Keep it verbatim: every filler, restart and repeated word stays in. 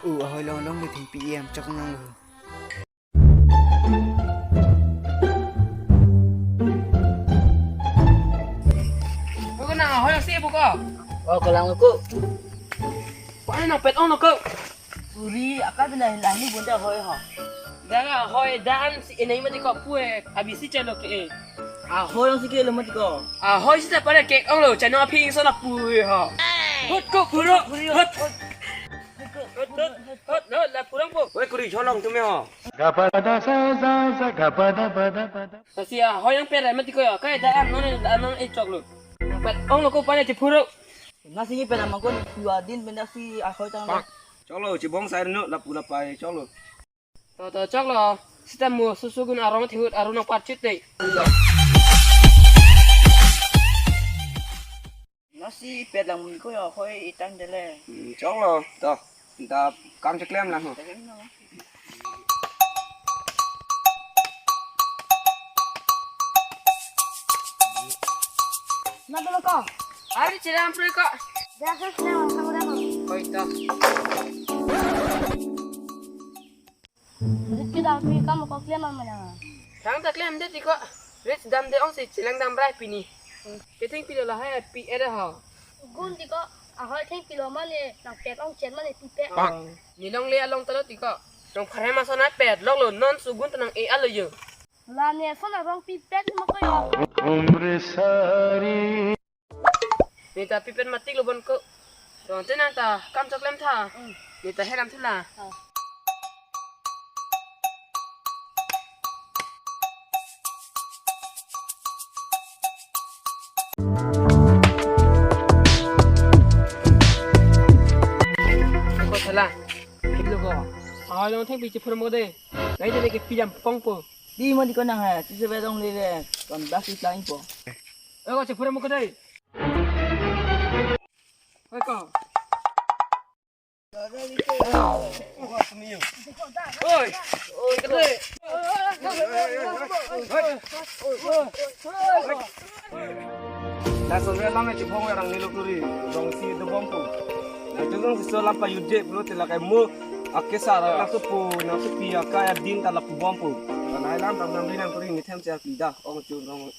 O, ahoi long long le thengpi em chok nang lo. Ko nang ahoi si pu ko. O, ko lang ko. Ko nang pet ong lo ko. Uri, aka bina hin ani bonta ahoi ho. Dak ahoi dan si enai mati ko pu e, abisi chalo ke e. Ahoi ong si ke lo mati ko. Ahoi sita pare ke ong lo, chano aphi so lapu e ho. Hut ko phuro, hut. Hut, hut, hut, hut, la phurang po. Oi, kuri cholong tume ho. Gapada sa sa sa, gapada pada pada. Lasi ahoi nangpet mati ko ya, kai da an non an non e chok lo. Nangpet ong lo ko pare chephuro. Nasi ni pet amang ko pu adin pen dak si ahoi tang lo. Chok lo, chibong sai no, lapu lapai, chok lo. To, to, chok lo. Sita mo susugun arong thihut arong nangpachit dei. Nasi pet lang mun ko ya, hoi itang dele. Hmm, chok lo, to. Ta kam cheklem lang ho. Na dolo ko. Ari cheram pre ko. Biasa cheram ang kamu dama. Koi to. Rit kedam pi kam ko klem ang mana. Thangta klem det ti ko. Rit dam de ong si chelang dam rai pini. Kethengpi lo lahai pi ere ho. Gun ti ko. Ahoi thengpi lo mane nangpet ong chen mane pi pet. Oh. Ni longle along talo ti ko. Nong pharhem ason ai pet lok lo non sugun tanang e alo yo. La ne son arong pi pet ma ko yo. Neta pipet matik lo bon ko. Ron te nangta kam cheklem tha. Hmm. Neta heram thula. Ah. Ko thala. Kilo ko. Ahoi long thengpi chephur mo de. Nai de ke pijam pong po. Di mo di ko nang ha. Chise bedong le le. Kon bas is lain po. Oi ko chephur mo ko de. Oi ko. Oi. Oi, kete. Laso re lang chibong arang nilo kuri. Dong si dobom po. Na jong si so lam pajutje pulo te lakai mo. Ake sara laso po, laso pi akai adin ta lapu bom po. Nai lam dam dam ri nangkuri ni them si arpi da. Ong chu ong.